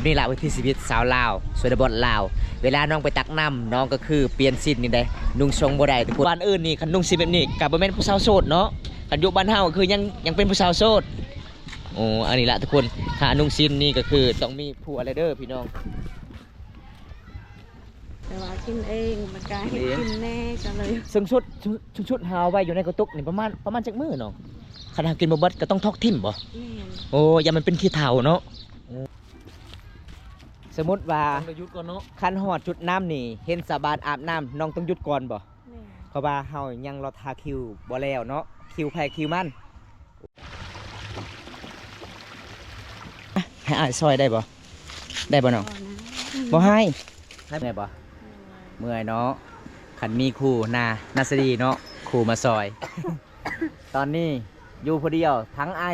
ບນີ້ລະ ວິຖີຊີວິດຊາວລາວ ຊົນນະບົດລາວ. ເວລານ້ອງໄປຕັກນ້ຳ ນ້ອງກໍຄືປ່ຽນສິ້ນນີ້ເດ້ ນຸ່ງຊົງບໍ່ໄດ້ທຸກຄົນ. ບ້ານອື່ນນີ້ ຄັນນຸ່ງສິ້ນແບບນີ້ກໍບໍ່ແມ່ນຜູ້ສາວໂສດເນາະ, ຄັນຢູ່ບ້ານເຮົາກໍຄືຍັງ ຍັງເປັນຜູ້ສາວໂສດ. ໂອ້ ອັນນີ້ລະທຸກຄົນ ຖ້ານຸ່ງສິ້ນນີ້ກໍຄືຕ້ອງມີຜົວແລ້ວເດີພີ່ນ້ອງ. ແຕ່ວ່າກິນເອງ ມັນກະເຮັດກິນແນ່ ກໍເລີຍ. ເຊິ່ງຊຸດ ຊຸດ ຊຸດເຮົາເອົາໄວ້ຢູ່ໃນກະຕຸກນີ້ປະມານ ປະມານຈັກມື້ນ້ອງ? ຄັນເຮົາກິນບໍ່ເບິດກໍຕ້ອງຖອກຖິ້ມບໍ່? ແມ່ນ. ໂອ້ ຢ້ານມັນເປັນຂີ້ເຖົ້າເນາະ. ສົມມຸດວ່າ ຕ້ອງໄດ້ຢຸດກ່ອນເນາະ. ຄັນຮອດຈຸດນ້ຳນີ້ ເຫັນຊາວບ້ານອາບນ້ຳ ນ້ອງຕ້ອງຢຸດກ່ອນບໍ່? ແມ່ນ. ເພາະວ່າເຮົາຍັງລໍຖ້າຄິວບໍ່ແລ້ວເນາະ, ຄິວໃຜຄິວມັນ. ໃຫ້ອ້າຍຊ່ອຍໄດ້ບໍ່? ໄດ້ບໍ່ນ້ອງ? ບໍ່ນະ. ບໍ່ໃຫ້. ໃຫ້ເມື່ອຍບໍ່? ເມື່ອຍ. ເມື່ອຍເນາະ. ຄັນມີຄູ່ນາ ນາສະດີເນາະ ຄູ່ມາຊ່ອຍ. ຕອນນີ້ຢູ່ຜູ້ດຽວ ທັງໄອ,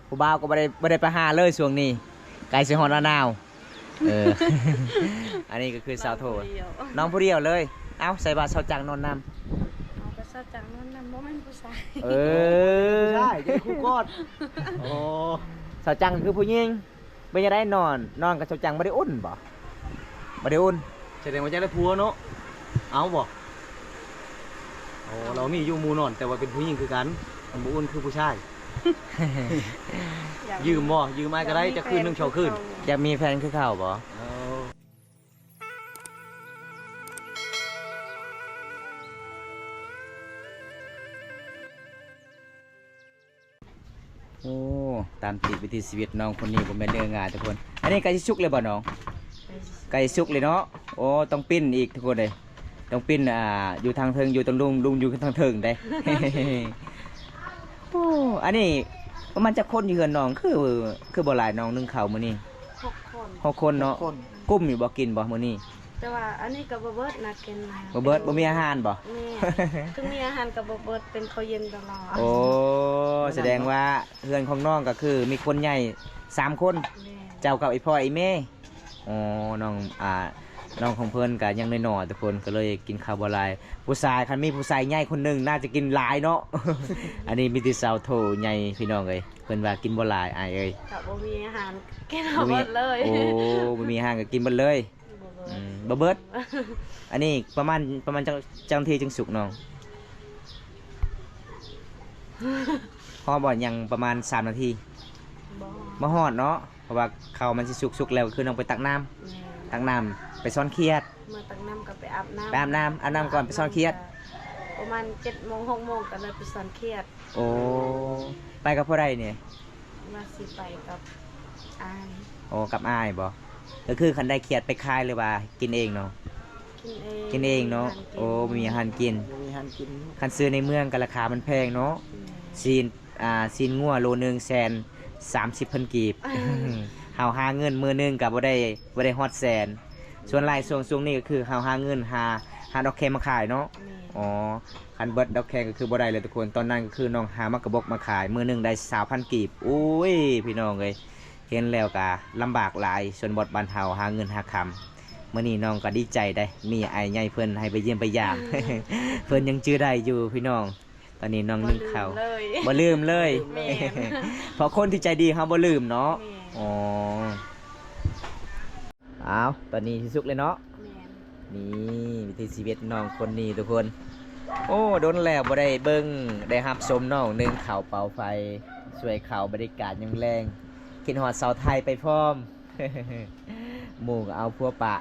ຜູ້ບ່າວກໍບໍ່ໄດ້ ບໍ່ໄດ້ໄປຫາເລີຍຊ່ວງນີ້ ໃກ້ຊິຮອດໜ້າໜາວ. ເອີ ອັນນີ້ກໍຄືສາວໂທ ນ້ອງຜູ້ດຽວ ນ້ອງຜູ້ດຽວເລີຍ. ເອົ້າ ໃສ່ວ່າສາວຈັງນອນນຳ. ເອົາ ກໍສາວຈັງນອນນຳ ບໍ່ແມ່ນຜູ້ຊາຍ. ເອີ ຜູ້ຊາຍ ຈະໄດ້ຄູ່ກອດ. ໂອ້ ສາວຈັງຄືຜູ້ຍິງ. ເປັນຈັ່ງໃດ ນອນ ນອນກັບສາວຈັງບໍ່ໄດ້ອຸ່ນບໍ່? ບໍ່ໄດ້ອຸ່ນ. ສະແດງວ່າຢາກໄດ້ຜົວເນາະ. ເອົາບໍ່? ໂອ້ ລາວມີຢູ່ໝູ່ນອນ ແຕ່ວ່າເປັນຜູ້ຍິງຄືກັນ ມັນບໍ່ອຸ່ນຄືຜູ້ຊາຍ. ຍາກ ຢືມບໍ່? ຢືມອ້າຍກໍໄດ້ ຈັກຄືນໜຶ່ງສອງຄືນ. ຢາກມີແຟນຄືເຂົາບໍ່? ເອົາ. ໂອ້ ຕາມຕິດວິຖີຊີວິດນ້ອງຄົນນີ້ບໍ່ແມ່ນເລື່ອງງ່າຍທຸກຄົນ. ອັນນີ້ໃກ້ຊິສຸກແລ້ວບໍ່ນ້ອງ? ໃກ້ຊິສຸກ ໃກ້ຊິສຸກເລີຍເນາະ. ໂອ້ ຕ້ອງປີ້ນອີກທຸກຄົນເອີຍ, ຕ້ອງປີ້ນ ອ່າ ຢູ່ທາງເທິງ ຢູ່ທາງລຸ່ມ ລຸ່ມຢູ່ທາງເທິງເດ້. ໂອ້ ອັນນີ້ປະມານຈັກຄົນຢູ່ເຮືອນນ້ອງ? ຄື ຄືບໍ່ຫຼາຍນ້ອງ ໜຶ້ງເຂົ້າມື້ນີ້. ຫົກຄົນ. ຫົກຄົນເນາະ. ຫົກຄົນ. ກຸ້ມຢູ່ບໍ່? ກິນບໍ່ມື້ນີ້? ແຕ່ວ່າອັນນີ້ກໍບໍ່ເບິດນະ ກິນນະ ບໍ່ເບິດ. ບໍ່ມີອາຫານບໍ່? ແມ່ນ. ເຖິງມີອາຫານກໍບໍ່ເບິດ ເປັນເຂົ້າເຢັນຕະຫຼອດ. ໂອ້ ສະແດງວ່າເຮືອນຂອງນ້ອງກໍຄືມີຄົນໃຫຍ່ສາມຄົນ. ແມ່ນ. ເຈົ້າກັບອີ່ພໍ່ອີ່ແມ່. ອໍ ນ້ອງ ອ່າ ນ້ອງຂອງເພິ່ນກໍຍັງນ້ອຍໆ ທຸກຄົນ ກໍເລີຍກິນເຂົ້າບໍ່ຫຼາຍ. ຜູ້ຊາຍ ຄັນມີຜູ້ຊາຍໃຫຍ່ຄົນໜຶ່ງ ໜ້າຈະກິນຫຼາຍເນາະ. ອັນນີ້ມີແຕ່ສາວໂທໃຫຍ່ ພີ່ນ້ອງເອີຍ. ເພິ່ນວ່າກິນບໍ່ຫຼາຍ ອ້າຍເອີຍ. ຖ້າບໍ່ມີອາຫານ ກິນບໍ່ໝົດເລີຍ. ໂອ້ ບໍ່ມີອາຫານກໍກິນເບິດເລີຍ. ບໍ່ເບິດ. ອືມ ບໍ່ເບິດ. ອັນນີ້ປະມານ ປະມານຈັກ ຈັກນາທີຈຶ່ງສຸກນ້ອງ? ຮອດບໍ່? ຍັງປະມານສາມນາທີ. ບໍ່ ບໍ່ຮອດເນາະ. ເພາະວ່າເຂົ້າມັນຊິສຸກ ສຸກແລ້ວກໍຄືນ້ອງໄປຕັກນ້ຳ. ແມ່ນ. ຕັກນ້ຳ ໄປຊ້ອນຂຽດ. ເມື່ອຕັກນ້ຳກໍໄປອາບນ້ຳ. ໄປອາບນ້ຳ ອາບນ້ຳກ່ອນໄປຊ້ອນຂຽດ. ປະມານເຈັດໂມງ ຫົກໂມງກໍເລີຍໄປຊ້ອນຂຽດ. ໂອ້ ໄປກັບຜູ້ໃດນີ້? ວ່າຊິໄປກັບອ້າຍ. ໂອ້ ກັບອ້າຍບໍ່? ກໍຄືຄັນໄດ້ຂຽດໄປຂາຍ ຫຼືວ່າກິນເອງເນາະ? ກິນເອງ. ກິນເອງເນາະ. ບໍ່ມີອາຫານກິນ. ໂອ້ ບໍ່ມີອາຫານກິນ. ບໍ່ມີອາຫານກິນ. ຄັນຊື້ໃນເມືອງກໍລາຄາມັນແພງເນາະ. ແມ່ນ. ຊີ້ນ ອ່າ ຊີ້ນງົວໂລໜຶ່ງແສນສາມສິບພັນກີບ. ເຮົາຫາເງິນມື້ໜຶ່ງກໍບໍ່ໄດ້ ບໍ່ໄດ້ຮອດແສນ. ສ່ວນຫຼາຍຊ່ວງ ຊ່ວງນີ້ກໍຄືເຮົາຫາເງິນ ຫາ ຫາດອກແຄມາຂາຍເນາະ. ແມ່ນ. ອໍ ຄັນເບິດດອກແຄກໍຄືບໍ່ໄດ້ເລີຍທຸກຄົນ. ຕອນນັ້ນກໍຄືນ້ອງຫາໝາກກະບົກມາຂາຍ ມື້ໜຶ່ງໄດ້ຊາວພັນກີບ. ໂອ້ຍ ພີ່ນ້ອງເອີຍ ເຫັນແລ້ວກໍລຳບາກຫຼາຍ ຊົນນະບົດບ້ານເຮົາຫາເງິນຫາຄຳ. ມື້ນີ້ນ້ອງກໍດີໃຈໄດ໋ ມີອ້າຍໃຫຍ່ເພິ່ນໃຫ້ໄປຢ້ຽມໄປຢາມ. ເພິ່ນຍັງຈື່ໄດ້ຢູ່ພີ່ນ້ອງ. ຕອນນີ້ນ້ອງໜຶ້ງເຂົ້າ ບໍ່ລືມເລີຍ. ບໍ່ລືມເລີຍ. ແມ່ນ. ເພາະຄົນທີ່ໃຈດີເຮົາບໍ່ລືມເນາະ. ແມ່ນ. ອໍ ອ້າວ ຕອນນີ້ຊິສຸກແລ້ວເນາະ. ແມ່ນ. ນີ້ວິຖີຊີວິດນ້ອງຄົນນີ້ທຸກຄົນ. ໂອ້ ດົນແລ້ວບໍ່ໄດ້ເບິ່ງ ໄດ້ຮັບຊົມນ້ອງໜຶ້ງເຂົ້າເປົ່າໄຟ ຊ່ວຍເຂົ້າ ບັນຍາກາດຍາມແລງ. ຄິດຮອດສາວໄທໄປພ້ອມ. ໝູ່ກໍເອົາຜົວປະ.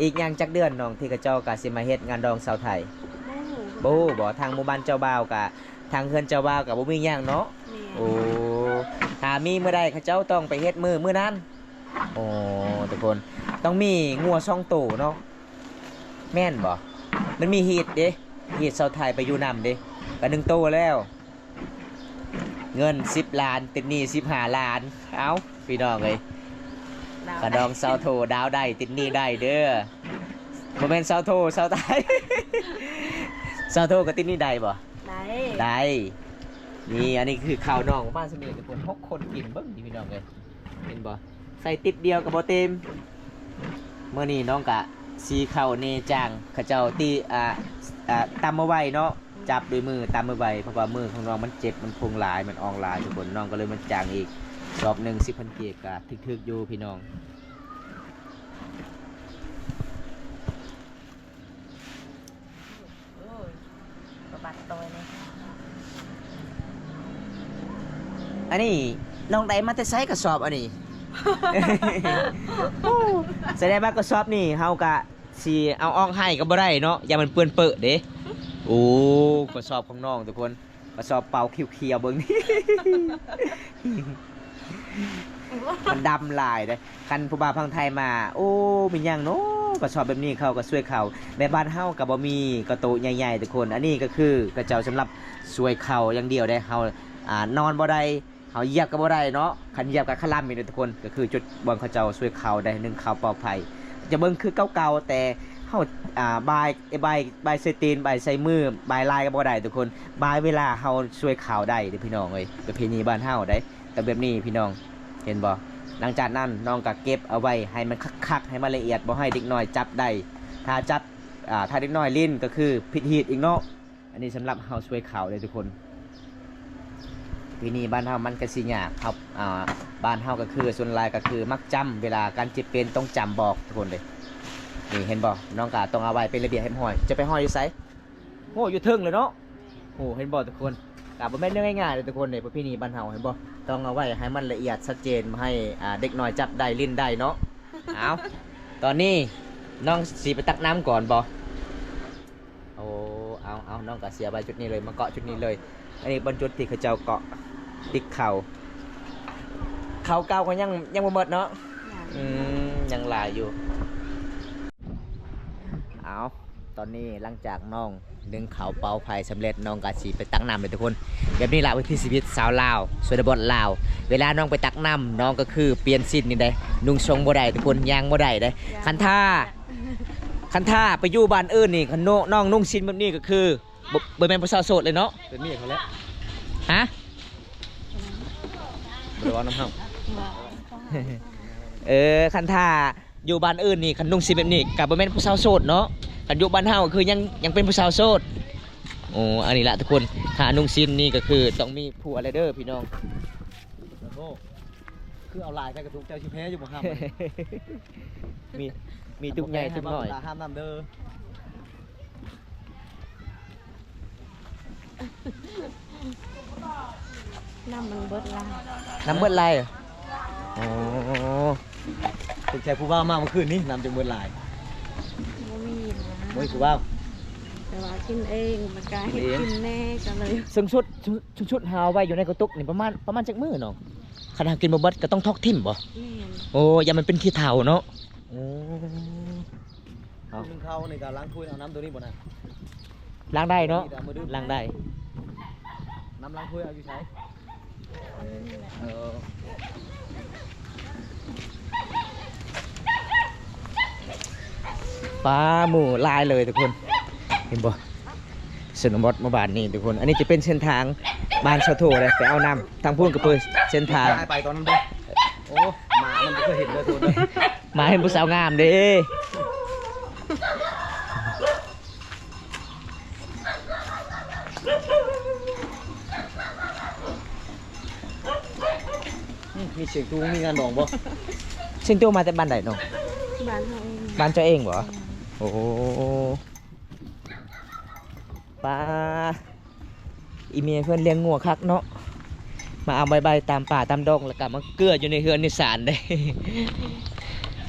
ອີກຫຍັງຈັກເດືອນນ້ອງ ທີ່ເຂົາເຈົ້າກໍຊິມາເຮັດງານດອງຊາວໄທ? ບໍ່ຮູ້. ບໍ່ຮູ້ບໍ່? ທາງໝູ່ບ້ານເຈົ້າບ່າວກະ ທາງເຮືອນເຈົ້າບ່າວກະບໍ່ມີຫຍັງເນາະ. ແມ່ນ. ໂອ້ ຖ້າມີມື້ໃດເຂົາເຈົ້າຕ້ອງໄປເຮັດມື້ ມື້ນັ້ນ. ໂອ້ ທຸກຄົນ ຕ້ອງມີງົວສອງໂຕເນາະ ແມ່ນບໍ່? ມັນມີຮີດເດ້ ຮີດຊາວໄທໄປຢູ່ນຳເດ້ ກໍໜຶ່ງໂຕແລ້ວ. ເງິນສິບລ້ານ ຕິດໜີ້ສິບຫ້າລ້ານ. ເອົ້າ ພີ່ນ້ອງເອີຍ ກະດອງຊາວໂທດາວໄດ້ ຕິດໜີ້ໄດ້ເດີ. ບໍ່ແມ່ນຊາວໂທ ຊາວໄທ. ຊາວໂທກໍຕິດໜີ້ໄດ້ບໍ່? ໄດ້. ໄດ້. ນີ້ ອັນນີ້ຄືເຂົ້ານ້ອງປະມານສ່ຳນີ້ ທຸກຄົນ ຫົກຄົນກິນ. ເບິ່ງນີ້ ພີ່ນ້ອງເອີຍ ເຫັນບໍ່? ໃສ່ຕິບດຽວກໍບໍ່ເຕັມ. ມື້ນີ້ນ້ອງກະສີເຂົ້າແດ່ຈ້າງ ເຂົາເຈົ້າຕີ ອ່າ ອ່າ ຕຳມາໄວເນາະ ຈັບດ້ວຍມື ຕຳມາໄວ ເພາະວ່າມືຂອງນ້ອງມັນເຈັບ ມັນພຸງຫຼາຍ ມັນອອງຫຼາຍ ທຸກຄົນ. ນ້ອງກໍເລີຍມາຈ້າງອີກສອບໜຶ່ງ ສິບພັນກີບ ກໍຖືກໆຢູ່ ພີ່ນ້ອງ. ບັດໂຕຍນີ້ ອັນນີ້ນ້ອງໄດ້ມາແຕ່ໃສກະສອບອັນນີ້? ໂອ້ ສະແດງວ່າກະສອບນີ້ເຮົາກະຊິເອົາອອກໃຫ້ກະບໍ່ໄດ້ເນາະ ຢ້ານມັນເປື້ອນເປິເດ້. ໂອ້ ກະສອບຂອງນ້ອງທຸກຄົນ ກະສອບເປົາຂຽວໆ ເບິ່ງນີ້ ມັນດຳຫຼາຍເດ້. ຄັນຜູ້ບ່າວຝັ່ງໄທມາ ໂອ້ ແມ່ນຫຍັງເນາະ ກະສອບແບບນີ້ເຂົາກະຊ່ວຍເຂົາ. ແມ່ບ້ານເຮົາກະບໍ່ມີກະໂຕະໃຫຍ່ໆ ທຸກຄົນ. ອັນນີ້ກະຄືເຂົາເຈົ້າສຳລັບຊ່ວຍເຂົາຢ່າງດຽວເດ້. ເຮົາ ອ່າ ນອນບໍ່ໄດ້ ເຮົາຢຽບກະບໍ່ໄດ້ເນາະ ຄັນຢຽບກະຄະລຳອີກເດ້ທຸກຄົນ. ກະຄືຈຸດບ່ອນເຂົາເຈົ້າຊ່ວຍເຂົາໄດ້ ໜຶ້ງເຂົ້າເປົ່າໄຟ ຈະເບິ່ງຄືເກົ່າໆ ແຕ່ເຮົາ ອ່າ ບາຍ ບາຍ ບາຍໃສ່ຕີນ ບາຍໃສ່ມື ບາຍຫຼາຍກະບໍ່ໄດ້ທຸກຄົນ. ບາຍເວລາເຮົາຊ່ວຍເຂົາໄດ້ເດ້ພີ່ນ້ອງເອີຍ ປະເພນີບ້ານເຮົາໄດ໋. ຕ້ອງແບບນີ້ພີ່ນ້ອງ ເຫັນບໍ່? ຫຼັງຈາກນັ້ນນ້ອງກະເກັບເອົາໄວ້ໃຫ້ມັນຄັກໆ ໃຫ້ມັນລະອຽດ ບໍ່ໃຫ້ເດັກນ້ອຍຈັບໄດ້. ຖ້າຈັບ ອ່າ ຖ້າເດັກນ້ອຍຫຼິ້ນກະຄືຜິດຮີດອີກເນາະ. ອັນນີ້ສຳລັບເຮົາຊ່ວຍເຂົາເດ້ທຸກຄົນ. ປະເພນີບ້ານເຮົາມັນກະຊິຍາກ ເຮົາ ອ່າ ບ້ານເຮົາກະຄືສ່ວນຫຼາຍກະຄືມັກຈຳ ເວລາການເຈັບເປັນຕ້ອງຈຳບອກທຸກຄົນເດ້. ນີ້ເຫັນບໍ່? ນ້ອງກະຕ້ອງເອົາໄວ້ເປັນລະບຽບຮຽບຮ້ອຍ. ຈະໄປຫ້ອຍຢູ່ໃສ? ໂອ້ ຢູ່ເທິງເລີຍເນາະ. ໂອ້ ເຫັນບໍ່ທຸກຄົນ? ກະບໍ່ແມ່ນເລື່ອງງ່າຍໆເດ້ທຸກຄົນເດ້ ປະເພນີບ້ານເຮົາ ເຫັນບໍ່? ຕ້ອງເອົາໄວ້ໃຫ້ມັນລະອຽດຊັດເຈນ ບໍ່ໃຫ້ ອ່າ ເດັກນ້ອຍຈັບໄດ້ຫຼິ້ນໄດ້ເນາະ. ເອົາ ຕອນນີ້ນ້ອງຊິໄປຕັກນ້ຳກ່ອນບໍ່? ໂອ້ ເອົາ ເອົາ ນ້ອງກະຊິເອົາໄວ້ຈຸດນີ້ເລີຍ ມາເກາະຈຸດນີ້ເລີຍ. ອັນນີ້ບ່ອນຈຸດທີ່ເຂົາເຈົ້າເກາະຕິກເຂົ້າ ເຂົ້າເກົ່າກະຍັງ ຍັງບໍ່ໝົດເນາະ. ຍັງ ອືມ ຍັງຫຼາຍຢູ່. ເອົາ ຕອນນີ້ຫຼັງຈາກນ້ອງໜຶ້ງເຂົ້າເປົ່າໄຟສຳເລັດ ນ້ອງກະຊິໄປຕັກນ້ຳເລີຍທຸກຄົນ. ແບບນີ້ລະວິຖີຊີວິດຊາວລາວ ຊົນນະບົດລາວ ເວລານ້ອງໄປຕັກນ້ຳ ນ້ອງກະຄືປ່ຽນສິ້ນນີ້ເດ້ ນຸ່ງຊົງບໍ່ໄດ້ທຸກຄົນ ຍ່າງບໍ່ໄດ້ເດ້. ຄັນຖ້າ ຄັນຖ້າໄປຢູ່ບ້ານອື່ນນີ້ ຄັນນ້ອງນຸ່ງສິ້ນແບບນີ້ກະຄື ບໍ່ ບໍ່ແມ່ນຜູ້ສາວໂສດເລີຍເນາະ. ເປັນເມຍເຂົາແຫຼະ. ຮະ? ບໍ່ໄດ້ເວົ້ານຳເຮົາ. ເອີ ຄັນຖ້າຢູ່ບ້ານອື່ນນີ້ ຄັນນຸ່ງສິ້ນແບບນີ້ກະບໍ່ແມ່ນຜູ້ສາວໂສດເນາະ. ຄັນຢູ່ບ້ານເຮົາກະຄືຍັງ ຍັງເປັນຜູ້ສາວໂສດ. ໂອ້ ອັນນີ້ລະທຸກຄົນ ຖ້ານຸ່ງສິ້ນນີ້ກະຄືຕ້ອງມີຜົວແລ້ວເດີພີ່ນ້ອງ. ໂອ້ ຄືເອົາຫຼາຍແທ້ກະທຸກ ເຈົ້າຊິແພ້ຢູ່ບໍ່? ຫ້າມ ມີ ມີທຸກໃຫຍ່ທຸກນ້ອຍ ຫ້າມນຳເດີ. ນ້ຳມັນເບິດຫຼາຍ ນ້ຳເບິດຫຼາຍ. ໂອ້ ສົງໄສຜູ້ບ່າວມາມື້ຄືນນີ້ ນ້ຳຈຶ່ງເບິດຫຼາຍ. ບໍ່ມີນະ ບໍ່ມີຜູ້ບ່າວ ແຕ່ວ່າກິນເອງ ມັນກະເຮັດກິນແດ່ກະເລີຍ. ສູງສຸດ ສູງສຸດເຮົາເອົາໄວ້ຢູ່ໃນກະຕຸກນີ້ປະມານ ປະມານຈັກມື້ນ້ອງ? ຄັນຫາກກິນບໍ່ເບິດກະຕ້ອງຖອກຖິ້ມບໍ່? ແມ່ນ. ໂອ້ ຢ້ານມັນເປັນຂີ້ເຖົ້າເນາະ. ໂອ້ ເອົາ ໜຶ່ງເຂົ້ານີ້ກະລ້າງຖ້ວຍ ເອົານ້ຳໂຕນີ້ບໍ່ນະ? ລ້າງໄດ້ເນາະ ລ້າງໄດ້. ນ້ຳລ້າງຖ້ວຍເອົາຢູ່ໃສ? ເອີ ປາ ໝູ່ຫຼາຍເລີຍທຸກຄົນ ເຫັນບໍ່? ຊົນນະບົດໝູ່ບ້ານນີ້ທຸກຄົນ. ອັນນີ້ຈະເປັນເສັ້ນທາງບ້ານຊາວໂທເດ້ ໄປເອົານ້ຳ. ທາງພຸ້ນກະເປີດເສັ້ນທາງ ໄປຕອນນັ້ນບໍ່? ໂອ້ ໝາມັນບໍ່ເຄີຍເຫັນເດີທຸກຄົນເດີ ໝາເຫັນຜູ້ສາວງາມເດ້. ອືມ ມີສຽງຕູ້ ມີງານດອງບໍ່? ສຽງຕູ້ມາແຕ່ບ້ານໃດນ້ອງ? ບ້ານເຮົາເອງ. ບ້ານເຈົ້າເອງບໍ່? ແມ່ນ. ໂອ້ ປາ ອີ່ແມ່ເພິ່ນລ້ຽງງົວຄັກເນາະ ມາເອົາໃບໃບຕາມປ່າຕາມດອງ ແລ້ວກະມາເກືອຢູ່ໃນເຮືອນໃນຊານເດ້.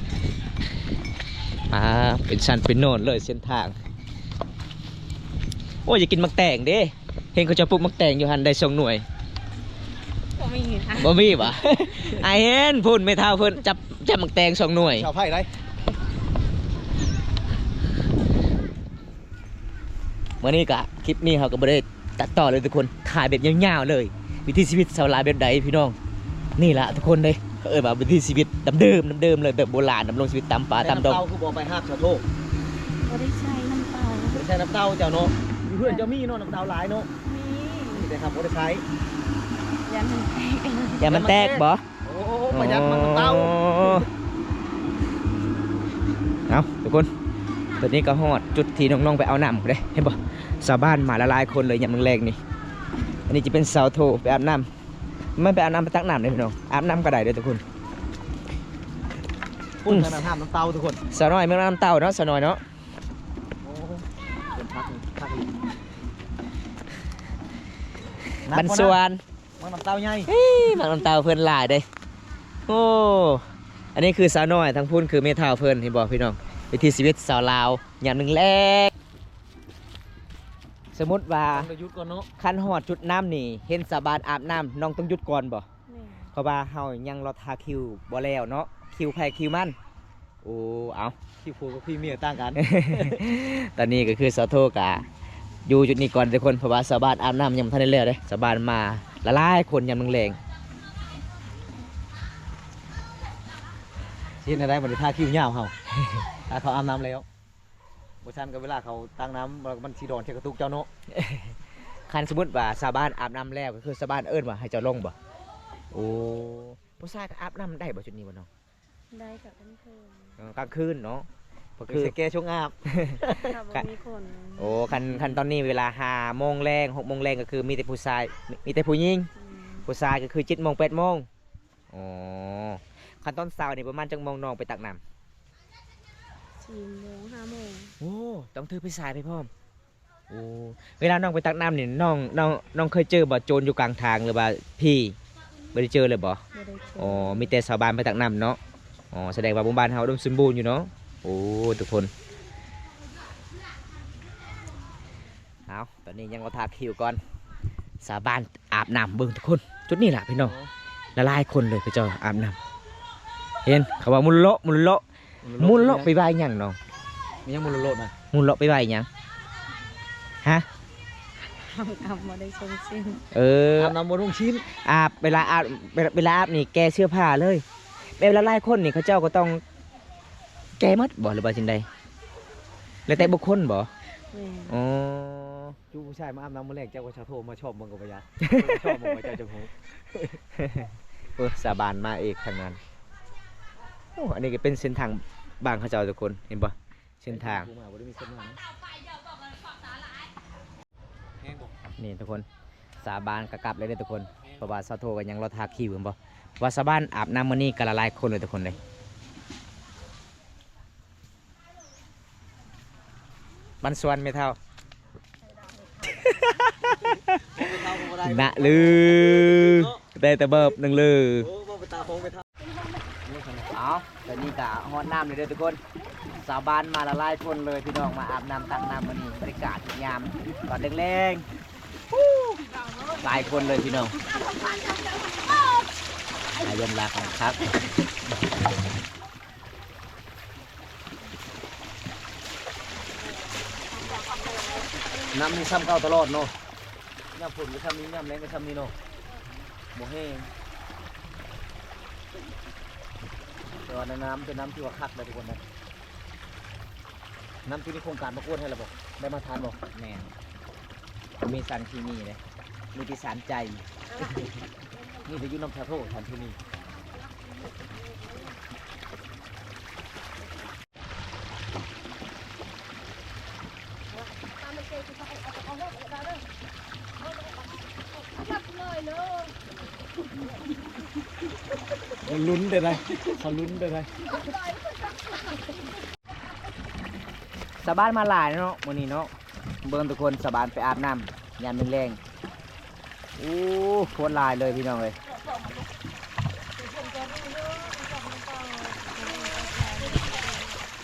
ປາ ເປັນຊັ້ນເປັນໂນນເລີຍເສັ້ນທາງ. ໂອ້ຍ ຢາກກິນໝາກແຕງເດ້ ເຫັນເຂົາເຈົ້າປູກໝາກແຕງຢູ່ຫັ້ນ ໄດ້ສອງໜ່ວຍ. ບໍ່ມີນະ ບໍ່ມີຫວາ? ອ້າຍເຫັນພຸ້ນ ແມ່ເຖົ້າເພິ່ນຈັບ ຈັບໝາກແຕງສອງໜ່ວຍ. ຊາວໄຜ່ໄດ້. ມື້ນີ້ກະ ຄລິບນີ້ເຮົາກະບໍ່ໄດ້ຕັດຕໍ່ເລີຍທຸກຄົນ ຖ່າຍແບບຍາວໆເລີຍ ວິຖີຊີວິດຊາວລາວແບບໃດພີ່ນ້ອງ. ນີ້ລະທຸກຄົນເດ້ ເຂົາເອີ້ນວ່າວິຖີຊີວິດດັ້ງເດີມ ດັ້ງເດີມເລີຍ ແບບໂບລານ ດຳລົງຊີວິດຕາມປ່າຕາມດອງ. ແຕ່ນ້ຳເຕົ້າຄືບໍ່ເອົາໄປຫາບສາໂທ? ບໍ່ໄດ້ໃຊ້ນ້ຳເຕົ້າ. ບໍ່ໄດ້ໃຊ້ນ້ຳເຕົ້າເຈົ້າເນາະ. ຢູ່ເຮືອນເຈົ້າມີເນາະ ນ້ຳເຕົ້າຫຼາຍເນາະ? ມີ ແຕ່ເຮົາບໍ່ໄດ້ໃຊ້ ຢ້ານມັນແຕກ. ຢ້ານມັນແຕກບໍ່? ໂອ້ ປະຢັດມັນເຕົ້າ. ເອົາທຸກຄົນ ຕອນນີ້ກະຮອດຈຸດທີ່ນ້ອງໆໄປເອົານ້ຳເດ້ ເຫັນບໍ່? ຊາວບ້ານມາຫຼາຍໆຄົນເລີຍຍາມແລງໆນີ້. ອັນນີ້ຈະເປັນສາວໂທໄປອາບນ້ຳ ມັນໄປອາບນ້ຳ ໄປຕັກນ້ຳເດ້ພີ່ນ້ອງ ອາບນ້ຳກະໄດ້ເດີທຸກຄົນ. ພຸ້ນ ອືມ ທາງນັ້ນຫ້າມນ້ຳເຕົ້າທຸກຄົນ. ສາວນ້ອຍເມືອງນ້ຳເຕົ້າເນາະ ສາວນ້ອຍເນາະ. ໂອ້ ເປັນຄັກ ຄັກອີ່ຫຼີ. ບ້ານສວນ ໝາກນ້ຳເຕົ້າໃຫຍ່ ອີ ໝາກນ້ຳເຕົ້າເພິ່ນຫຼາຍເດ້. ໂອ້ ອັນນີ້ຄືສາວນ້ອຍ ທາງພຸ້ນຄືແມ່ເຖົ້າເພິ່ນ ເຫັນບໍ່ພີ່ນ້ອງ? ວິຖີຊີວິດຊາວລາວຍາມແລງໆ. ສົມມຸດວ່າ ຕ້ອງໄດ້ຢຸດກ່ອນເນາະ ຄັນຮອດຈຸດນ້ຳນີ້ ເຫັນຊາວບ້ານອາບນ້ຳ ນ້ອງຕ້ອງຢຸດກ່ອນບໍ່? ແມ່ນ ເພາະວ່າເຮົາຍັງລໍຖ້າຄິວບໍ່ແລ້ວເນາະ ຄິວໃຜຄິວມັນ. ໂອ້ ເອົາ ຄິວຜົວກັບຄິວເມຍຕ່າງກັນ. ຕອນນີ້ກໍຄືສາວໂທກະຢູ່ຈຸດນີ້ກ່ອນທຸກຄົນ ເພາະວ່າຊາວບ້ານອາບນ້ຳຍັງບໍ່ທັນໄດ້ແລ້ວເດ້ ຊາວບ້ານມາຫຼາຍໆຄົນຍາມແລງໆ. ຊິເຮັດແນວໃດບັດນີ້ ຖ້າຄິວຍາວເຮົາ ຖ້າເຂົາອາບນ້ຳແລ້ວ. ບໍ່ຊັ້ນກໍເວລາເຂົາຕັກນ້ຳ ມັນຊິດອນໃສ່ກະຕຸກເຈົ້າເນາະ. ຄັນສົມມຸດວ່າຊາວບ້ານອາບນ້ຳແລ້ວ ກໍຄືຊາວບ້ານເອີ້ນວ່າໃຫ້ເຈົ້າລົງບໍ່? ໂອ້ ຜູ້ຊາຍກໍອາບນ້ຳໄດ້ບໍ່ຈຸດນີ້ບໍ່ນ້ອງ? ໄດ້ກະກາງຄືນ ເອີ ກາງຄືນເນາະ ກໍຄືໃສ່ແກ່ຊົງອາບ ຖ້າບໍ່ມີຄົນ. ໂອ້ ຄັນ ຄັນຕອນນີ້ເວລາຫ້າໂມງແລງ ຫົກໂມງແລງ ກໍຄືມີແຕ່ຜູ້ຊາຍ ມີ ມີແຕ່ຜູ້ຍິງ. ອືມ ຜູ້ຊາຍກໍຄືເຈັດໂມງ ແປດໂມງ. ອໍ ຄັນຕອນເຊົ້ານີ້ປະມານຈັກໂມງນ້ອງໄປຕັກນ້ຳ? ສີ່ໂມງ ຫ້າໂມງ. ໂອ້ ຕ້ອງຖືໄຟສາຍໄປພ້ອມ. ໂອ້ ເວລານ້ອງໄປຕັກນ້ຳນີ້ ນ້ອງ ນ້ອງ ນ້ອງເຄີຍເຈີບໍ່ ໂຈນຢູ່ກາງທາງ ຫຼືວ່າຜີ? ບໍ່ໄດ້ເຈີເລີຍບໍ່? ບໍ່ໄດ້ເຈີ. ອໍ ມີແຕ່ຊາວບ້ານໄປຕັກນ້ຳເນາະ. ອໍ ສະແດງວ່າໝູ່ບ້ານເຮົາອຸດົມສົມບູນຢູ່ເນາະ. ໂອ້ ທຸກຄົນ ເອົາ ຕອນນີ້ຍັງລໍຖ້າຄິວກ່ອນ ຊາວບ້ານອາບນ້ຳ. ເບິ່ງທຸກຄົນ ຈຸດນີ້ລະພີ່ນ້ອງ ຫຼາຍໆຄົນເລີຍ ເຂົາເຈົ້າອາບນ້ຳ. ເຫັນເຂົາວ່າມຸນເລາະ ມຸນເລາະ ມຸນເລາະໄປໄຫວ້ຫຍັງນ້ອງ? ມີຫຍັງມຸນເລາະນະ? ມຸນເລາະໄປໄຫວ້ຫຍັງ? ຮະ? ອາບນ້ຳບໍ່ໄດ້ຊົງຊີ້ນ. ເອີ ອາບນ້ຳບໍ່ລົງຊີ້ນ. ອາບ ເວລາອາບ ເວລາອາບນີ້ແກ່ເສື້ອຜ້າເລີຍ. ແບບຫຼາຍໆຄົນນີ້ເຂົາເຈົ້າກໍຕ້ອງແກ່ໝົດບໍ່ ຫຼືວ່າຈັ່ງໃດ? ແລ້ວແຕ່ບຸກຄົນບໍ່? ແມ່ນ. ອໍ ຈູຜູ້ຊາຍມາອາບນ້ຳມື້ແລງ ເຈົ້າກໍຊາໂທມາຊອບເບິ່ງກໍບໍ່ຢາກ ຊອບເບິ່ງວ່າເຈົ້າຈະຮູ້. ໂອ້ ສາບານມາເອກທາງນັ້ນ. ໂອ້ ອັນນີ້ກໍເປັນເສັ້ນທາງບ້ານເຂົາເຈົ້າທຸກຄົນ ເຫັນບໍ່? ເສັ້ນທາງ ນີ້ທຸກຄົນ ສາບານກໍກັບແລ້ວເດີທຸກຄົນ ເພາະວ່າຊາໂທກໍຍັງລໍຖ້າຄິວ ເຫັນບໍ່? ວ່າຊາບານອາບນ້ຳມື້ນີ້ກໍຫຼາຍໆຄົນເລີຍທຸກຄົນເລີຍ. ມັນຊວນແມ່ເຖົ້າ ນະລື ໄດ້ແຕ່ເບີບໜຶ່ງລື. ເອົາ ຕອນນີ້ກະຮອດນ້ຳແລ້ວເດີທຸກຄົນ ຊາວບ້ານມາຫຼາຍໆຄົນເລີຍພີ່ນ້ອງ ມາອາບນ້ຳຕັກນ້ຳມື້ນີ້ ບັນຍາກາດຍາມຕອນແລງໆ ຫຼາຍຄົນເລີຍພີ່ນ້ອງ ອາ ຍາມລາຄັກ. ນ້ຳນີ້ຊ່ຳເກົ່າຕະຫຼອດເນາະ ຍາມຝົນກໍຊ່ຳນີ້ ຍາມແລ້ງກໍຊ່ຳນີ້ເນາະ ບໍ່ແຫ້ງ. ແຕ່ວ່ານ້ຳເປັນນ້ຳທີ່ວ່າຄັກໄດ໋ທຸກຄົນນະ ນ້ຳທີ່ມີໂຄງການມາກວດໃຫ້ລະບໍ່? ໄດ້ມາດຕະຖານບໍ່? ແມ່ນ ບໍ່ມີສານເຄມີເດ້ ມີແຕ່ສານໃຈ ມີແຕ່ຢູ່ນຳຊາໂທ ສານເຄມີ. ເຂົາລຸ້ນເດ້ໄດ໋ ເຂົາລຸ້ນເດ້ໄດ໋. ຊາວບ້ານມາຫຼາຍເນາະມື້ນີ້ເນາະ ເບິ່ງທຸກຄົນ ຊາວບ້ານໄປອາບນ້ຳຍາມແລງໆ. ໂອ້ ໂຄດຫຼາຍເລີຍພີ່ນ້ອງເອີຍ.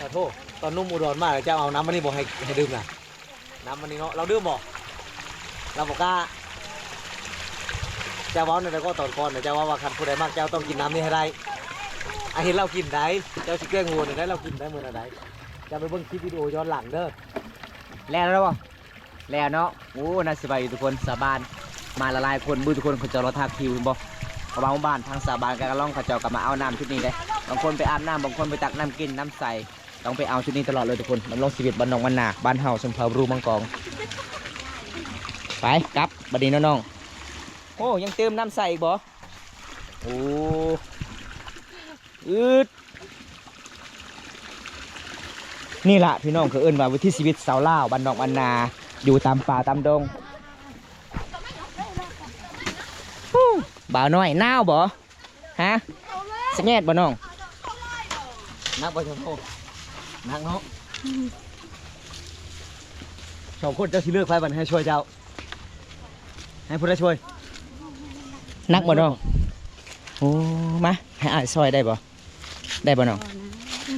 ສາໂທ ຕອນໜຸ່ມອຸດອນມາ ເຈົ້າເອົານ້ຳອັນນີ້ບໍ່ໃຫ້ ໃຫ້ດື່ມນະ? ນ້ຳອັນນີ້ເນາະ ລາວດື່ມບໍ່? ລາວບໍ່ກ້າ. ເຈົ້າເວົ້າແນວໃດກໍຕອນກ່ອນນະ ເຈົ້າເວົ້າວ່າຄັນຜູ້ໃດມັກເຈົ້າຕ້ອງກິນນ້ຳນີ້ໃຫ້ໄດ້. ອາ ເຫັນລາວກິນໄດ໋ ເຈົ້າຊິແກ້ງໂຫວ່ແນວໃດ ລາວກິນໄດ້ມື້ນັ້ນໄດ໋. ເຈົ້າໄປເບິ່ງຄລິບວິດີໂອຍ້ອນຫຼັງເດີ. ແລ້ວແລ້ວບໍ່? ແລ້ວເນາະ. ໂອ້ ໜ້າສະບາຍຢູ່ທຸກຄົນ ຊາວບ້ານມາຫຼາຍໆຄົນ ເບິ່ງທຸກຄົນເຂົາເຈົ້າລໍຖ້າຄິວ ເຫັນບໍ່? ເພາະວ່າໝູ່ບ້ານທາງຊາວບ້ານກະລອງ ເຂົາເຈົ້າກໍມາເອົານ້ຳຈຸດນີ້ເດ້ ບາງຄົນໄປອາບນ້ຳ ບາງຄົນໄປຕັກນ້ຳກິນ ນ້ຳໃສ ຕ້ອງໄປເອົາຈຸດນີ້ຕະຫຼອດເລີຍທຸກຄົນ. ດຳລົງຊີວິດບ້ານນອກບ້ານນາ ບ້ານເຮົາຊົນເຜົ່າບຣູມັງກອງ. ໄປກັບບັດນີ້ເນາະນ້ອງ. ໂອ້ ຍັງຕື່ມນ້ຳໃສອີກບໍ່? ໂອ້ ອືດ. ນີ້ລະພີ່ນ້ອງ ເຂົາເອີ້ນວ່າວິຖີຊີວິດຊາວລາວ ບ້ານນອກບ້ານນາ ຢູ່ຕາມປ່າຕາມດົງ. ຮູ້ ບ່າວນ້ອຍ ໜາວບໍ່? ຮະ ສະແງດບໍ່ນ້ອງ? ໜັກບໍ່ຊາໂທ? ໜັກເນາະ. ສອງຄົນເຈົ້າຊິເລືອກໃຜບັດນີ້ ໃຫ້ຊ່ວຍເຈົ້າ? ໃຫ້ຜູ້ໃດຊ່ວຍ? ໜັກບໍ່ນ້ອງ? ໂອ້ ມາ ໃຫ້ອ້າຍຊ່ອຍໄດ້ບໍ່? ໄດ້ບໍ່ນ້ອງ?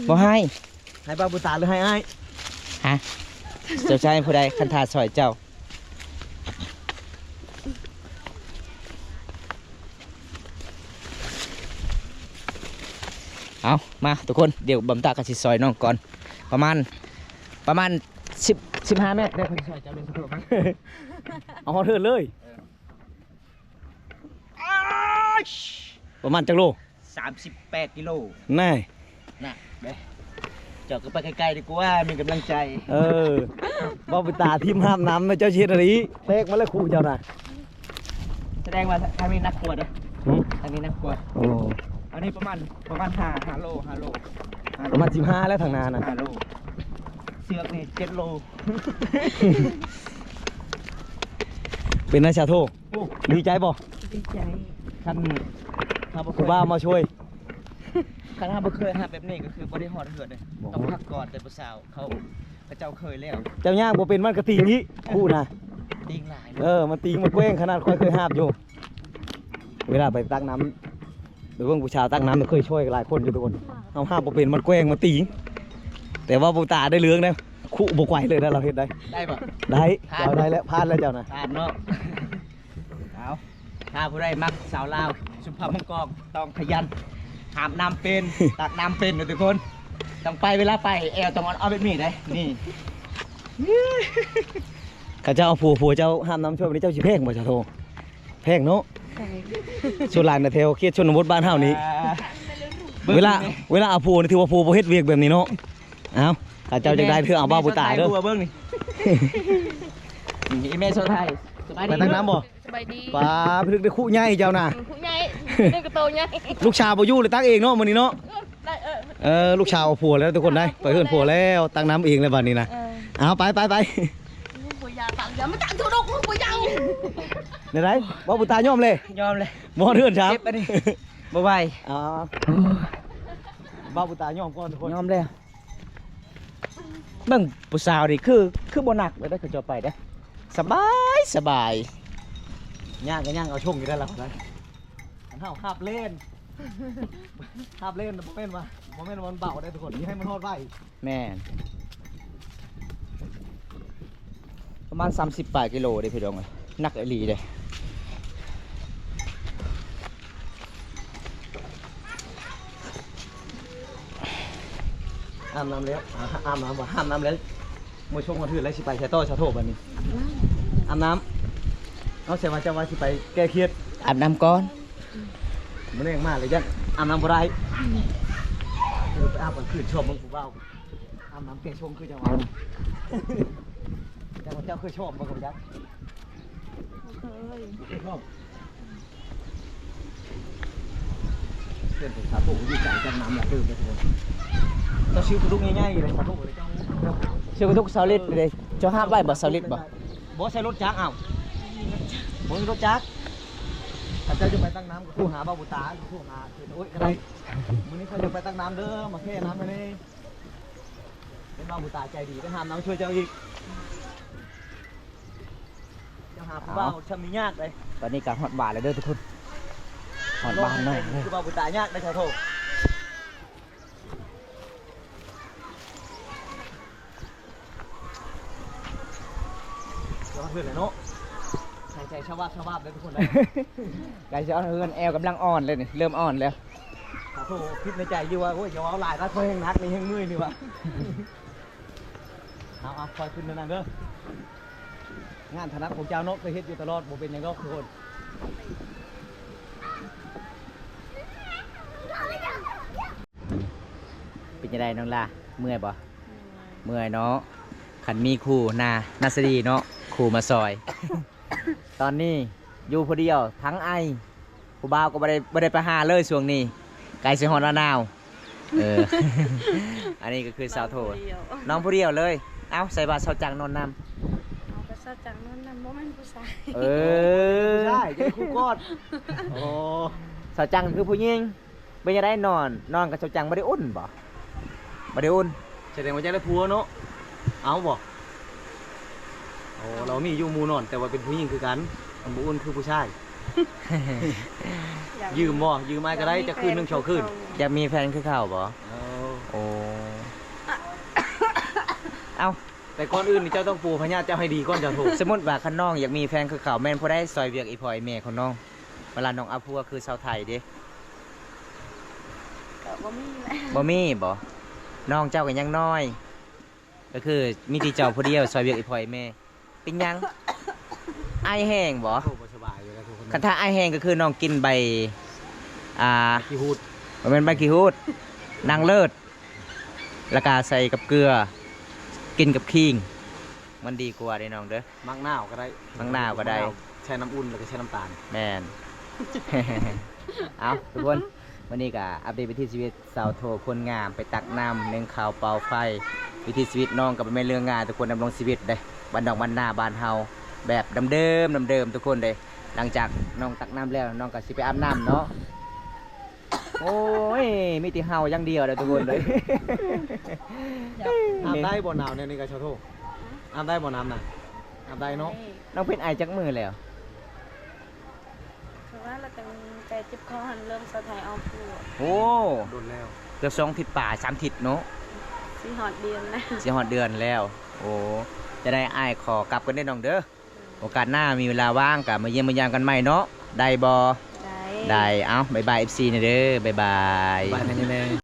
ບໍ່ໃຫ້. ໃຫ້ບ່າວບຸດຕາ ຫຼືໃຫ້ອ້າຍ? ຮະ? ເຈົ້າຊິໃຫ້ຜູ້ໃດ ຄັນຖ້າຊ່ອຍເຈົ້າ? ເອົາ ມາທຸກຄົນ ດຽວບ່າວບຸດຕາກໍຊິຊ່ອຍນ້ອງກ່ອນ ປະມານ ປະມານສິບ ສິບຫ້າແມັດເດ້ ຂ້ອຍຊິຊ່ອຍເຈົ້າເດີ ເອົາຮອດເຮືອນເລີຍ. ປະມານຈັກໂລ? ສາມສິບແປດກິໂລ. ແນ່ ນະ ເດີ ເຈົ້າກໍໄປໄກໆດີກວ່າ ມີກຳລັງໃຈ. ເອີ ບ່າວບຸດຕາທີມຫາບນ້ຳ ເຈົ້າຊິເຮັດອັນນີ້ ແຕກມາແລ້ວຄູ່ເຈົ້ານະ. ສະແດງວ່າທາງນີ້ໜັກກວ່າເດີ. ຫື? ທາງນີ້ໜັກກວ່າ. ໂອ້ ອັນນີ້ປະມານ ປະມານຫ້າ ຫ້າໂລ ຫ້າໂລ ຫ້າໂລ ປະມານສິບຫ້າແລ້ວທາງໜ້ານະ ຫ້າໂລ. ເຊືອກນີ້ເຈັດໂລ. ເປັນໄງສາໂທ? ໂອ້ ດີໃຈບໍ່? ດີໃຈ. ຄັນຖ້າບໍ່ ຜູ້ບ່າວມາຊ່ວຍ ຄັນຖ້າບໍ່ເຄີຍຫາບແບບນີ້ກໍຄືບໍ່ໄດ້ຮອດເຮືອນເດ້. ບໍ່ ຕ້ອງພັກກ່ອນ ແຕ່ຜູ້ສາວເຂົາ ເຂົາເຈົ້າເຄີຍແລ້ວ. ເຈົ້າຍ່າງບໍ່ເປັນມັນກໍຕີງອີກ ເອີ ຄູ່ນະ ຕີງຫຼາຍ. ເອີ ມັນຕີງມັນແກວ່ງ ຂະໜາດຂ້ອຍເຄີຍຫາບຢູ່ ເວລາໄປຕັກນ້ຳ ໄປເບິ່ງຜູ້ສາວຕັກນ້ຳ ເຄີຍຊ່ອຍຫຼາຍຄົນຢູ່ທຸກຄົນ. ເຮົາຫາບບໍ່ເປັນ ມັນແກວ່ງ ມັນຕີງ. ແຕ່ວ່າບຸດຕາໄດ້ເລື່ອງເດ້ ຄຸບໍ່ໄກວເລີຍນະ ລາວເຮັດໄດ້. ໄດ້ບໍ່? ໄດ້. ຜ່ານ. ເຈົ້າໄດ້ແລ້ວ ຜ່ານແລ້ວເຈົ້ານະ. ຜ່ານເນາະ. ເອົາ ຖ້າຜູ້ໃດມັກສາວລາວສຸພາບມົງກອງ ຕ້ອງຂະຫຍັນ ຫາບນ້ຳເປັນ ຕັກນ້ຳເປັນເດີທຸກຄົນ. ຕ້ອງໄປ ເວລາໄປແອວຕ້ອງເອົາແບບນີ້ເດ້ ນີ້. ຄັນເຈົ້າເອົາຜົວ ຜົວເຈົ້າຫາບນ້ຳຊ່ວຍນີ້ ເຈົ້າຊິແພງບໍ່ສາໂທ? ແພງເນາະ. ແພງ. ສ່ວນຫຼາຍນະ ແຖວເຂດຊົນນະບົດບ້ານເຮົານີ້ ອ່າ ເວລາ ເວລາເອົາຜົວນີ້ ຖືວ່າຜົວບໍ່ເຮັດວຽກແບບນີ້ເນາະ. ເອົ້າ ຄັນເຈົ້າຢາກໄດ້ ຖືເອົາບ່າວບຸດຕາເດີ. ເບິ່ງນີ້ ນີ້ແມ່ຊາວໄທ. ສະບາຍດີ ໄປຕັກນ້ຳບໍ່? ສະບາຍດີ. ປ້າ ພິລຶກໄດ້ຄຸໃຫຍ່ເຈົ້ານະ ຄຸໃຫຍ່ ນີ້ກໍໂຕໃຫຍ່. ລູກສາວບໍ່ຢູ່ ເລີຍຕັກເອງເນາະ ມື້ນີ້ເນາະ. ເອີ ໄດ້ ເອີ ເອີ ລູກສາວເອົາຜົວແລ້ວທຸກຄົນໄດ້ ເອົາຜົວ ໄປເຮືອນຜົວແລ້ວ ຕັກນ້ຳເອງແລ້ວບັດນີ້ນະ. ເອີ ເອົາ ໄປ ໄປ ໄປ ບໍ່ຢາກ ຢາມາຕັກທຸກຄົນ ບໍ່ຢາກ. ແນວໃດ? ບ່າວບຸດຕາຍອມເລີຍ? ຍອມເລີຍ. ບໍ່ເຮືອນຊ້ຳ ເຈັບອັນນີ້ ບໍ່ໄຫວ. ອໍ ບ່າວບຸດຕາຍອມກ່ອນທຸກຄົນ ຍອມແລ້ວ. ເບິ່ງຜູ້ສາວນີ້ຄື ຄືບໍ່ໜັກເລີຍເດ້ ເຂົາເຈົ້າໄປເດ້ ສະບາຍ ສະບາຍ. ຍ່າງກໍຍ່າງເອົາຊົງຢູ່ໄດ້ລະ ເຮົາຫາບເລ່ນ ຫາບເລ່ນ ບໍ່ແມ່ນວ່າ ບໍ່ແມ່ນວ່າມັນເບົາເດ້ທຸກຄົນ ຢ່າໃຫ້ມັນຮອດໄວ. ແມ່ນ ປະມານສາມສິບປາຍກິໂລເດ້ພີ່ນ້ອງເອີຍ ໜັກອີ່ຫຼີເດ້. ອາບນ້ຳແລ້ວ ອາ ອາບນ້ຳບໍ່ ອາບນ້ຳແລ້ວ ມື້ຊົງມື້ຖືກແລ້ວ ຊິໄປໃສຕໍ່ ສາໂທ ບັດນີ້? ອາບນ້ຳ. ເອົາ ແສດງວ່າເຈົ້າວ່າຊິໄປແກ້ຄຽດ ອາບນ້ຳກ່ອນ. ມື້ແລງມາແລ້ວຢ້ານອາບນ້ຳບໍ່ໄດ້ ຄືໄປອາບກາງຄືນ ຊອບເບິ່ງຜູ້ບ່າວອາບນ້ຳແກ້ຊົງ ຄືເຈົ້າວ່ານະ. ເຈົ້າ ເຈົ້າເຄີຍຊອບບໍ່ ເຈົ້າຈັກ? ບໍ່ເຄີຍ. ເພິ່ນເປັນສາໂທຢູ່ກາງຈັກນ້ຳຫຼາຍເຕີບເດ້ທຸກຄົນ. ເຈົ້າຊື້ປາດຸກໃຫຍ່ໆເລີຍ ສາໂທເລີຍເຈົ້າ. ຊື້ປາດຸກຊາວລິດເດ້. ເຈົ້າຫາບໄວ້ບໍ່ ຊາວລິດບໍ່? ບໍ່ ໃຊ້ລົດຈັກ. ອ້າວ ບໍ່ມີລົດຈັກ. ຖ້າເຈົ້າຈະໄປຕັກນ້ຳກໍໂທຫາບ່າວບຸດຕາ ໂທຫາ ໂອ້ຍ ກໍໄດ້. ມື້ນີ້ຂ້ອຍຈະໄປຕັກນ້ຳເດີ ມາແຊ່ນ້ຳໃຫ້ແດ່. ເຫັນບ່າວບຸດຕາໃຈດີ ໄປຫາບນ້ຳຊ່ວຍເຈົ້າອີກ. ເຈົ້າຫາຜູ້ບ່າວຊ່ຳນີ້ຍາກເດ້. ຕອນນີ້ກໍຮອດບ້ານແລ້ວເດີທຸກຄົນ ຮອດບ້ານແລ້ວ. ຄືວ່າບຸດຕາຍາກໄດ໋ ສາໂທ. ຮອດເຮືອນແລ້ວເນາະ ຫາຍໃຈຊະວາບຊະວາບເດີທຸກຄົນເດີ. ໃກ້ຊິຮອດເຮືອນ ແອວກຳລັງອ່ອນເລີຍນີ້ ເລີ່ມອ່ອນແລ້ວ. ສາໂທຄິດໃນໃຈຢູ່ວ່າ ໂອ້ຍ ຢ່າເວົ້າຫຼາຍນະ ຂ້ອຍແຮ່ງໜັກນີ້ ແຮ່ງເມື່ອຍນີ້ວ່າ. ເອົາ ເອົາ ຄ່ອຍຂຶ້ນເດີນາງເດີ. ງານຖະໜັດຂອງເຈົ້າເນາະ ເຄີຍເຮັດຢູ່ຕະຫຼອດ ບໍ່ເປັນຫຍັງດອກທຸກຄົນ. ເປັນຈັ່ງໃດນ້ອງລາ ເມື່ອຍບໍ່? ເມື່ອຍເນາະ ຄັນມີຄູ່ນາ ນາສະດີເນາະ ຄູ່ມາຊ່ອຍ. ຕອນນີ້ຢູ່ຜູ້ດຽວ ທັງໄອ ຜູ້ບ່າວກໍບໍ່ໄດ້ ບໍ່ໄດ້ໄປຫາເລີຍຊ່ວງນີ້ ໃກ້ຊິຮອດໜ້າໜາວ. ເອີ ອັນນີ້ກໍຄືສາວໂທ ນ້ອງຜູ້ດຽວ ນ້ອງຜູ້ດຽວເລີຍ. ເອົ້າ ໃສ່ວ່າສາວຈັງນອນນຳ. ເອົາ ກໍສາວຈັງນອນນຳ ບໍ່ແມ່ນຜູ້ຊາຍ. ເອີ ຜູ້ຊາຍ ຈະໄດ້ຄູ່ກອດ. ໂອ້ ສາວຈັງຄືຜູ້ຍິງ. ເປັນຈັ່ງໃດ ນອນ ນອນກັບສາວຈັງບໍ່ໄດ້ອຸ່ນບໍ່? ບໍ່ໄດ້ອຸ່ນ. ສະແດງວ່າຈະໄດ້ຜົວເນາະ. ເອົາບໍ່? ໂອ້ ລາວມີຢູ່ໝູ່ນອນ ແຕ່ວ່າເປັນຜູ້ຍິງຄືກັນ ມັນບໍ່ອຸ່ນຄືຜູ້ຊາຍ. ຢາກ ຢືມບໍ່? ຢືມອ້າຍກໍໄດ້ ຈັກຄືນໜຶ່ງສອງຄືນ. ຢາກມີແຟນຄືເຂົາບໍ່? ເອີ ໂອ້ ເອົ້າ ແຕ່ກ່ອນອື່ນນີ້ເຈົ້າຕ້ອງປູພະຍາດເຈົ້າໃຫ້ດີກ່ອນເຈົ້າໂທ. ສົມມຸດວ່າຄັນນ້ອງຢາກມີແฟนຄືເຂົາ ແມ່ນຜູ້ໃດຊ່ອຍວຽກອີ່ພໍ່ອີ່ແມ່ຂອງນ້ອງ ເວລານ້ອງເອົາຜົວຄືຊາວໄທເດ້? ກໍບໍ່ມີແຫຼະ. ບໍ່ມີບໍ່? ນ້ອງເຈົ້າກໍຍັງນ້ອຍ ກໍຄືມີແຕ່ເຈົ້າຜູ້ດຽວຊ່ອຍວຽກອີ່ພໍ່ອີ່ແມ່. ເປັນຫຍັງ? ໄອແຫ້ງບໍ່? ໂອ້ ບໍ່ສະບາຍຢູ່ແລ້ວທຸກຄົນ. ຄັນຖ້າໄອແຫ້ງກໍຄືນ້ອງກິນໃບ ອ່າ ໃບຂີ້ຫູດ. ບໍ່ແມ່ນໃບຂີ້ຫູດ ນາງເລີດ ແລ້ວກະໃສ່ກັບເກືອ ກິນກັບຂີງ ມັນດີກວ່າເດ້ນ້ອງເດີ. ໝາກນາວກໍໄດ້ ໝາກນາວກໍໄດ້ ໝາກນາວ ໃສ່ນ້ຳອຸ່ນ ແລ້ວກໍໃສ່ນ້ຳຕານ. ແມ່ນ. ເອົ້າ ທຸກຄົນ ມື້ນີ້ກໍອັບເດດວິຖີຊີວິດຊາວໂທຄົນງາມ ໄປຕັກນ້ຳ ໜຶ້ງເຂົ້າ ເປົ່າໄຟ. ວິຖີຊີວິດນ້ອງກໍບໍ່ແມ່ນເລື່ອງງ່າຍທຸກຄົນ ດຳລົງຊີວິດເດ້ ບ້ານນອກບ້ານນາບ້ານເຮົາ ແບບດຳເດີມ ດຳເດີມທຸກຄົນເດ້. ຫຼັງຈາກນ້ອງຕັກນ້ຳແລ້ວ ນ້ອງກໍຊິໄປອາບນ້ຳເນາະ. ໂອ້ຍ ມີແຕ່ເຫົ່າຢ່າງດຽວເດ້ທຸກຄົນເດ້. ອາບໄດ້ບໍ່ ໜາວແນວນີ້ກໍຊາວໂທ? ອາບໄດ້ບໍ່ນ້ຳນະ? ອາບໄດ້ເນາະ. ນ້ອງເພັດໄອຈັກມື້ແລ້ວ? ຄືວ່າລະຕັ້ງແຕ່ເຈັບຄໍຫັ້ນເລີ່ມຊາວໄທເອົາຜົວ. ໂອ້ ດົນແລ້ວ ເກືອບສອງທິດປາຍ ສາມທິດເນາະ. ຊິຮອດເດືອນແລ້ວ ຊິຮອດເດືອນແລ້ວ. ໂອ້ ຈະໄດ້ອ້າຍຂໍກັບກ່ອນເດີນ້ອງເດີ. ໂອກາດໜ້າມີເວລາວ່າງກໍມາຢ້ຽມມາຢາມກັນໃໝ່ເນາະ ໄດ້ບໍ່? ໄດ້ ໄດ້. ເອົ້າ ບາຍບາຍ ເອັຟຊີ ແດ່ເດີ ບາຍບາຍ ບາຍບາຍ.